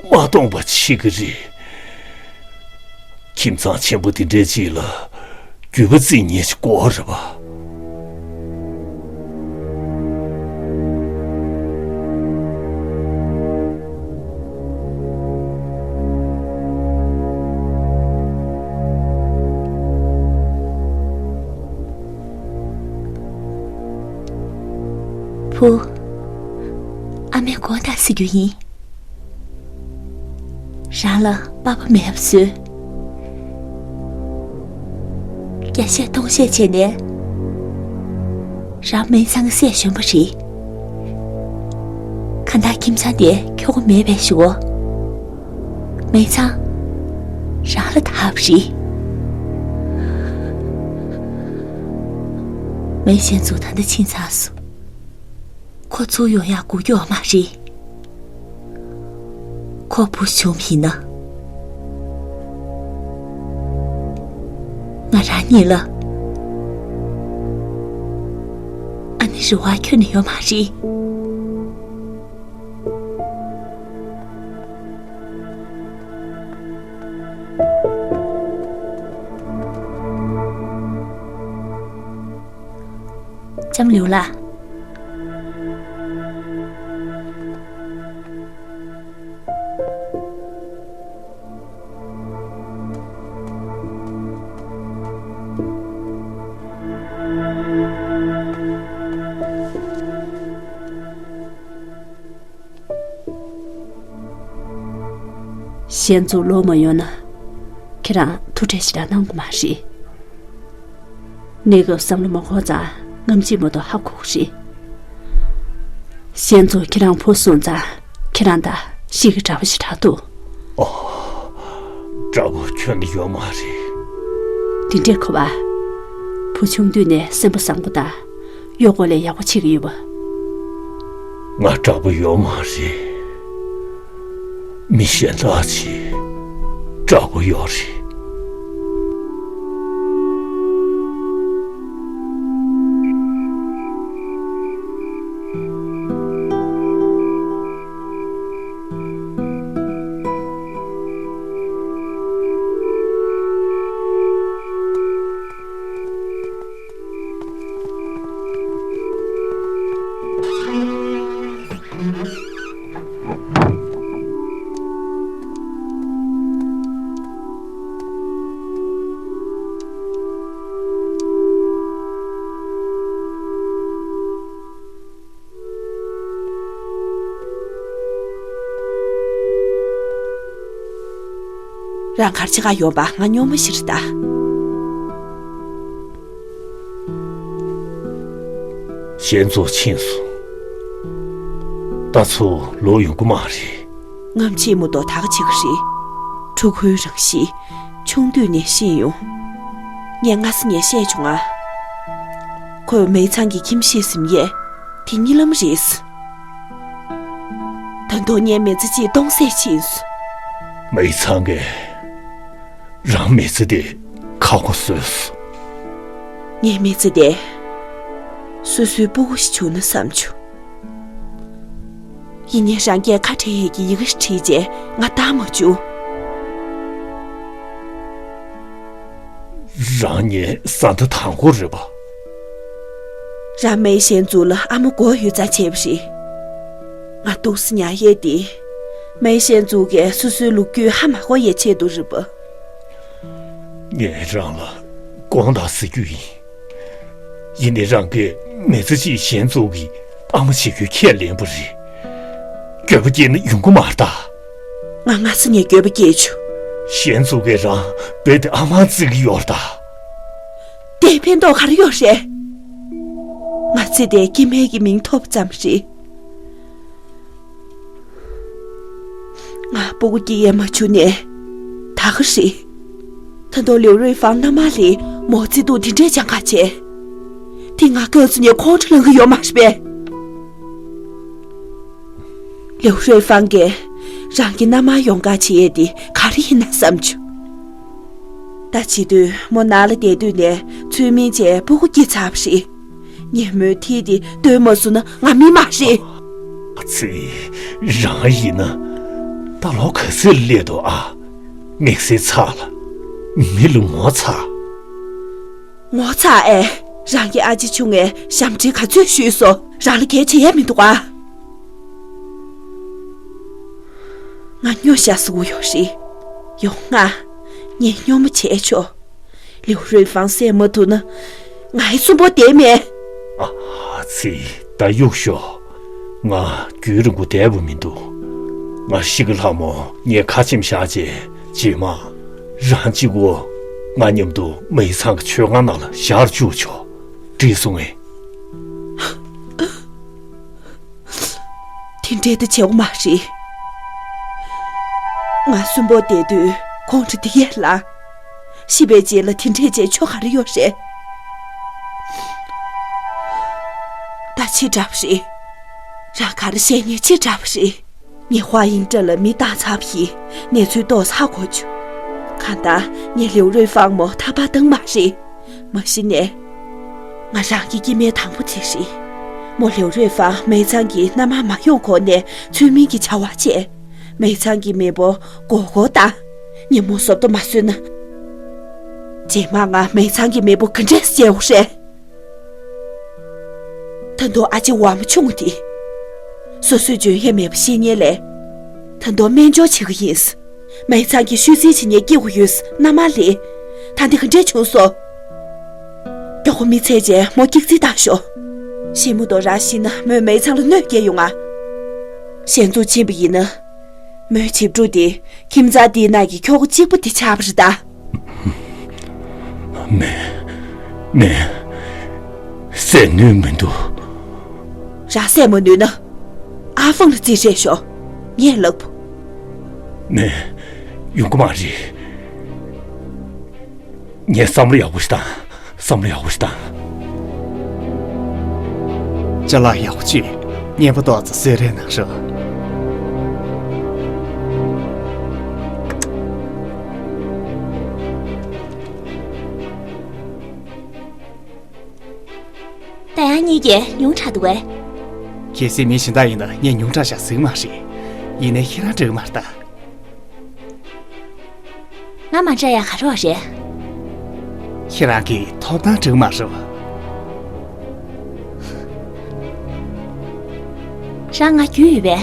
མ་སྟོངས་པ་བྱེད་ཀྱི་རེད། ཁྱིམ་ཚང་ཆེན་པོ་འདི་འདྲའི་ཅིག་ལ་རྒྱུད་པ་བརྩི་མཁན་ཞིག་དགོས་རེད་པ། ཨ་མས་དགོངས་དག་ཟེར་རྒྱུ་ཡིན། རང་ལ་པགས་པ་མེད་པ་བཟོས། བརྒྱ་བཤད་སྟོང་བཤད་བྱས་ནས། རང་མེ་ཚང་གི་སྲས་གཞོན་པ་རེད། གང་ལྟར་ཁྱིམ་ཚང་དེ་འཁྱོག་གི་མེད་པའི་ཞུ་བོ། མེ་ཚང་རང་ལ་ཐག་པ་རེད། མེ་གཞན་ཚོ་ད་ལྟ་ཕྱིན་ཚར་སོང་། ཁོ་ཚུར་ཡོང་ཡག་སྒུག་རྒྱུ་ཡོད་མ་རེད། ཁོ་བུ་བྱུང་བ་ཡིན་ན། ང་རང་ཉིད་ལ་ཨ་ནེ་རེ་བ་ཁྱོན་ནས་ཡོད་མ་རེད། ལྕམ་ལིའུ་ལགས། གཞན་ཚོ་ལོག་མ་ཡོང་ན། ཁྱེད་རང་ཐུགས་ཁྲལ་ཞེ་དྲག་གནང་དགོས་མ་རེད། གནས་སྐབས་བསམ་བློ་མ་འཁོར་ཙང་ངམ་ཅིག་མ་གཏོགས་ཧ་གོ་གི་རེད། གཞན་ཚོ་ཁྱེད་རང་བུ་སོང་ཙང་ཁྱེད་རང་དང་གཤིས་ཀྱི་འདྲ་པོ་ཞེ་དྲག་འདུག་འདྲ་པོ་ཁྱོན་ནས་ཡོད་མ་རེད། དེ་འདྲས་ཁོ་བ། བུ་ཆུང་དུས་ནས་སེམས་པ་བཟང་པོ་དང་། གཡོག་པོ་ལས་ཡག་པོ་བྱེད་ཀྱི་ཡོད་པ། ང་འདྲ་པོ་ཡོད་མ་རེད། མི་གཞན་དག་ཅིག་འདྲ་པོ་ཡོད་རེད། རང་གར་ཆེ་ག་ཡོང་པ་ང་སྙོན་མོ་ཞིག་རེད་ད། གཞན་ཚོ་ཕྱིན་སོང་། ད་ཚོ་ལོག་ཡོང་གི་མ་རེད། ངམ་ཆེས་མུ་ཏོ་ད་ག་ཆེ་གི་རེད། ཕྲུ་གུའི་རང་གཤིས་ཆུང་དུས་ནས་ཤེས་ཡོང་། ངས་སྔ་ས་ནས་བཤད་བྱུང་ང་། ཁོས་མེ་ཚང་གི་ཁྱིམ་གཞིས་ཟིན་ཡས་དེ་གཉིད་ལམ་རེད། ད་དུང་ངའི་མི་ཚེ་གཅིག་སྟོང་ཟད་ཕྱིན་སོང་། མེ་ཚང་གིས་རང་མི་ཚེ་དེ་ཁག་པོ་བཟོས་སོང་། ངའི་མི་ཚེ་དེ་སོ་སོའི་སྤུ་གུ་ཞིག་བྱུང་ན་བསམ་བྱུང་། ཡིན་ནའི་རང་སྐད་ཁ་བྲལ་ཡས་ཀྱི་ཡི་གེ་ཞིག་བྲིས་རྗེས་ང་བཏང་མ་བཅུག་རང་ཉིད་ས་མཐའ་དང་པོ་རེད་པ། རང་མེ་གཞན་འཛུགས་ལ་ཨ་མ་དགོས་ཡོད་ཙང་བྱས་པ་རེད། ང་སྡུག་སུ་ཉར་ཡས་དེ། མེ་གཞན་འཛུགས་ཀྱིས་སོ་སོའི་ལོ་རྒྱུས་ཧ་མ་གོ་ཡས་ཆེད་དུ་རེད་པ། ངས་རང་ལ་དགོངས་དག་ཟེར་རྒྱུ་ཡིན། ཡིན་ནའི་རང་གིས་མི་ཚེ་གཅིག་གཞན་ཚོ་གི་ཨ་མ་བྱེད་རྒྱུའི་ཁས་ལེན་པ་རེད། འགྱོད་པ་སྐྱེས་ན་ཡོང་གི་མ་རེད་ད། ང་སྔ་ས་ནས་འགྱོད་པ་སྐྱེས་བྱུང་། གཞན་ཚོ་གིས་རང་རྦད་དེ་ཨ་མ་བརྩི་གི་ཡོད་རེད་ད། དེས་ཕན་ཐོགས་ག་རེ་ཡོད་རེད། ང་བརྩི་དེ་སྐྱེ་དམན་གྱི་མིང་ཐོབ་ཙམ་རེད། ང་སྤུ་གུ་སྐྱེ་ཡས་མ་བྱུང་ནས་ད་ག་རེད། ད་དུང་ལིའུ་རུའེ་ཧྥང་མནའ་མ་ལས་མོ་བརྩེ་དུང་དེ་འདྲས་སྦྱང་ག་བྱས། དེ་ང་སྐབས་སུ་ནས་ཁོང་ཁྲོ་ལངས་གི་ཡོད་མ་རེད་པས། ལིའུ་རུའེ་ཧྥང་གིས་རང་གི་མནའ་མ་ཡོང་ག་བྱེད་ཡས་དེ་ག་རེ་ཡིན་ན་བསམ་བྱུང་། ད་བྱེད་དུས་མོ་ནང་ལ་བསྡད་དུས་ནས་ཚུལ་མིན་བྱས་སྤུ་གུ་སྐྱེས་ཚར་བ་རེད། ངས་མོའི་མཐིལ་དེ་བརྟོལ་མ་སོང་ན་ང་མི་མ་རེད། ཨ་ཙི། རང་ཡིན་ན་ད་ལོ་ག་ཚོད་སླེབས་འདུག་ཨ། དམིགས་བསལ་ཚ་ལ། མི་ལ་ངོ་ཚ། ངོ་ཚ་ཨེ། རང་གི་ཨ་ཅེ་ཆུང་ངས་ཞབས་འདྲེན་ག་ཚོད་ཞུས་སོང་། རང་ལ་གལ་ཆེ་ཡས་མི་འདུག་ཨ། ང་སྨྱོ་ཤ་ཟུག་ཡོད་རེད། ཡོང་ང་། ངས་སྨྱོ་མོ་བྱས་ཆོག་ལིའུ་རུའེ་ཧྥང་བསད་མ་ཐུབ་ན། ང་ཡི་གསོན་པོ་བསྡད་མེད། ཨ་ཙི། ད་གཡུག་ཞོག་ང་རྒྱུན་རིང་པོ་བསྡད་པ་མི་འདུག་ང་ཤི་ཀི་ལྷ་མོ་ངས་ཁ་ཆེམས་བཞག་རྗེས་རྗེས་མ་རང་གཅིག་པོ་ང་མཉམ་དུ་མེ་ཚང་གི་མཆོད་ཁང་ནང་ལ་བཞག་བཅུག་ཆོག་འགྲིག་སོང་ངས། དེ་འདྲའི་ད་བྱེད་དགོས་མ་རེད། ང་གསོན་པོ་བསྡད་དུས་ཁོང་ཁྲོ་དེ་གས་ལངས། ཤི་བའི་རྗེས་ལ་དེ་འདྲས་བྱས་ཆོ་ག་རེ་ཡོད་རེད། ད་ཕྱི་དྲགས་པ་རེད། རང་ག་རེ་བཤད་ཉེས་ཕྱི་དྲགས་པ་རེད། ངས་ཧྭ་དབྱིན་ཀྲང་ལ་མི་བཏང་ཚར་བ་ཡིན། གནས་ཚུལ་རྟོགས་ཚར་གོ་ཆུ། གང་ལྟར་ངས་ལིའུ་རུའེ་ཧྥང་མོ་ཐར་པ་བཏང་མ་རེད། མ་གཞི་ནས། ང་རང་གི་སྐྱེ་དམན་དང་པོ་དེ་རེད། མོ་ལིའུ་རུའེ་ཧྥང་མེ་ཚང་གི་མནའ་མར་མ་ཡོང་གོང་ནས་ཚུལ་མིན་གྱི་བྱ་བ་བྱས། མེ་ཚང་གི་མེས་པོ་མགོ་སྐོར་བཏང་། ངས་མོ་བཟོ་ལྟ་མ་བཟོས་ན། རྗེས་མ་ང་མེ་ཚང་གི་མེས་པོ་ག་འདྲས་སྐྱེ་བ་རེད། ད་དུང་ཨ་ཅེ་ཝ་མོ་ཆུང་ངུ་དེ། སོ་སོའི་འཇོན་ཡས་མེད་པ་ཤེས་ཉེན་ལས། ད་དུང་སྨན་སྦྱོར་བྱེད་ཀྱི་ཡིན། མེ་ཚང་གི་ཤུལ་རྫིས་བྱེད་ཉེན་སྐྱེ་དགོས་ཡོད་མནའ་མ་ལས། ད་འདི་ག་འདྲས་བྱུང་སོང་། མགྱོགས་པོ་མི་ཚེ་རྗེས་མོ་སྐྱག་རྫི་བཏང་ཤོག་ཤི་མོ་དོ་ར་ཤི་ན་མོས་མེ་ཚང་ལ་གནོད་སྐྱེལ་ཡོང་ང་། ཞེ་འཛུགས་ཕྱིན་པ་ཡིན་ན། མོའི་བྱིས་ཕྲུག་དེ་ཁྱིམ་ཚང་འདིའི་ནང་གི་ཁྱོ་ག་གཅིག་པུ་དེ་ཆགས་པ་རེད་ད། མེ། མེ། སེམས་ནུས་མི་འདུག་རང་སེམས་མ་ནུས་ན། ཨ་ཧྥང་ལ་རྩིས་སྤྲད་ཤོག་ངས་ལབ། མེ། ཡོང་གི་མ་རེད། ངས་བསམ་བློ་ཡག་པོ་ཞིག་བཏང་། བསམ་བློ་ཡག་པོ་ཞིག་བཏང་། ཅ་ལག་ཡག་པོ་བྱོས། ཉན་པ་ཏོག་ཙམ་གསོལ་རས་གནང་རོགས། ད་ཡང་གཉིས་ཀས་ཉུང་དྲགས་འདུག་གས། གལ་སྲིད་མི་གཞན་དག་ཡིན་ན་ངས་ཉུང་དྲགས་བཞག་ཟིག་མ་རེད། ཡིན་ནའི་ཁྱེད་རང་འགྲིག་མ་རེད་ད། ང་མ་འདྲ་ཡ་ག་རེ་བ་རེད། ཁྱེད་རང་གི་ཐོབ་ཐང་འགྲིག་མ་རེད་བ། རང་ང་རྒྱུས་ཡོད་པས།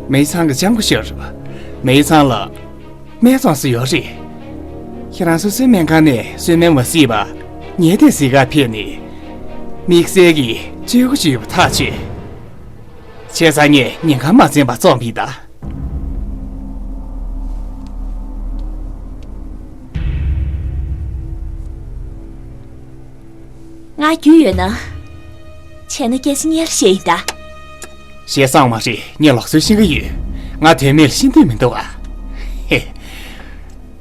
མེ་ཚང་གི་ལྕམ་སྐུ་ཞབས་རེད་བ། མེ་ཚང་ལ། སྨན་བཙོང་ས་ཡོད་རེད། ཁྱེད་རང་སོ་སོའི་སྨན་ཁང་ནས་གསོལ་སྨན་མ་བཟས་པ། ངས་དེ་གཟིགས་གར་ཕེབས་ནས། དམིགས་བསལ་གྱི་སྤྱོད་སྒོ་ཅིག་ཡོད་པ་ཐག་ཆོད། བྱས་ཙང་ངས་ཉེན་ཁ་མ་འཛེམས་པ་བཙོངས་པ་ཡིན་ད། ང་རྒྱུས་ཡོད་ན། བྱས་ན་སྐད་ཆ་སྙན་ལ་བཤད་ཡིན་ད། བཤད་སང་མ་རེད། ངས་ལུགས་སྲོལ་ཤེས་ཀྱི་ཡོད། ང་དོན་མེད་ལ་ཤེས་འདོད་མི་འདུག་ཨ། ཧེ།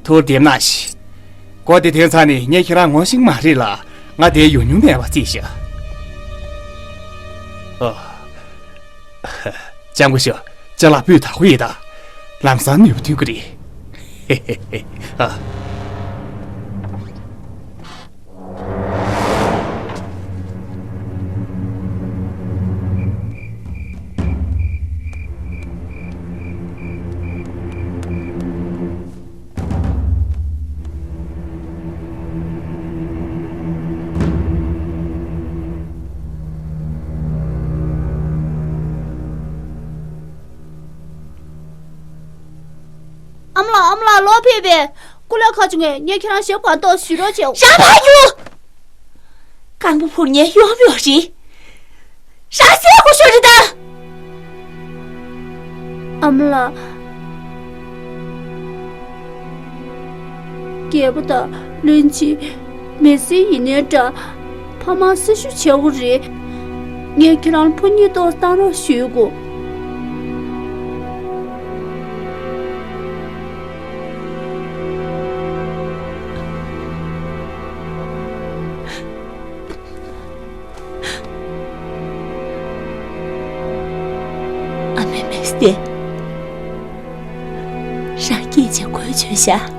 ཐུགས་བདེ་མོ་བཞག་སྒོ་དེ་ཐོན་ཚར་ནས་ངས་ཁྱེད་རང་ངོ་ཤེས་ཀྱི་མ་རེད་ལ། ང་དེར་ཡོང་མྱོང་མེད་པ་རྩིས་ཤོག་ཨོ། ལྕམ་སྐུ་ཞབས། ཅ་ལག་སྤུས་དག་པོ་ཡོད་ད། ལམ་སང་ནུས་པ་ཐོན་གྱི་རེད། ཧེ་ཧེ་ཧེ། ཨ། ཨ་མ་ལགས། ཨ་མ་ལགས། ལོག་ཕེབས་པས། སྐུ་ལས་ཁག་བྱུང་ངས། ངས་ཁྱེད་རང་ཞབས་གང་ཏོག་ཞུ་རོགས་བྱེད། རང་ཕར་རྒྱུགས། རྐང་པ་འཕུར་ཉེན་ཡོང་ཡོད་རེད། རང་བསད་དགོས་ཤོག་རེད་ད། ཨ་མ་ལགས། རྒྱལ་པོ་དང་བློན་ཆེན། མི་སེར་ཡིན་ནའི་འདྲ། ཕ་མར་སྲི་ཞུ་བྱེད་དགོས་རེད། ངས་ཁྱེད་རང་ལ་ཕོ་གཉིས་ཏོག་བཏང་རོགས་ཞུ་དགོས། ཨ་མའི་མི་སེར། རང་སྐྱིད་ཅིག་གོ་བྱོས་ཤག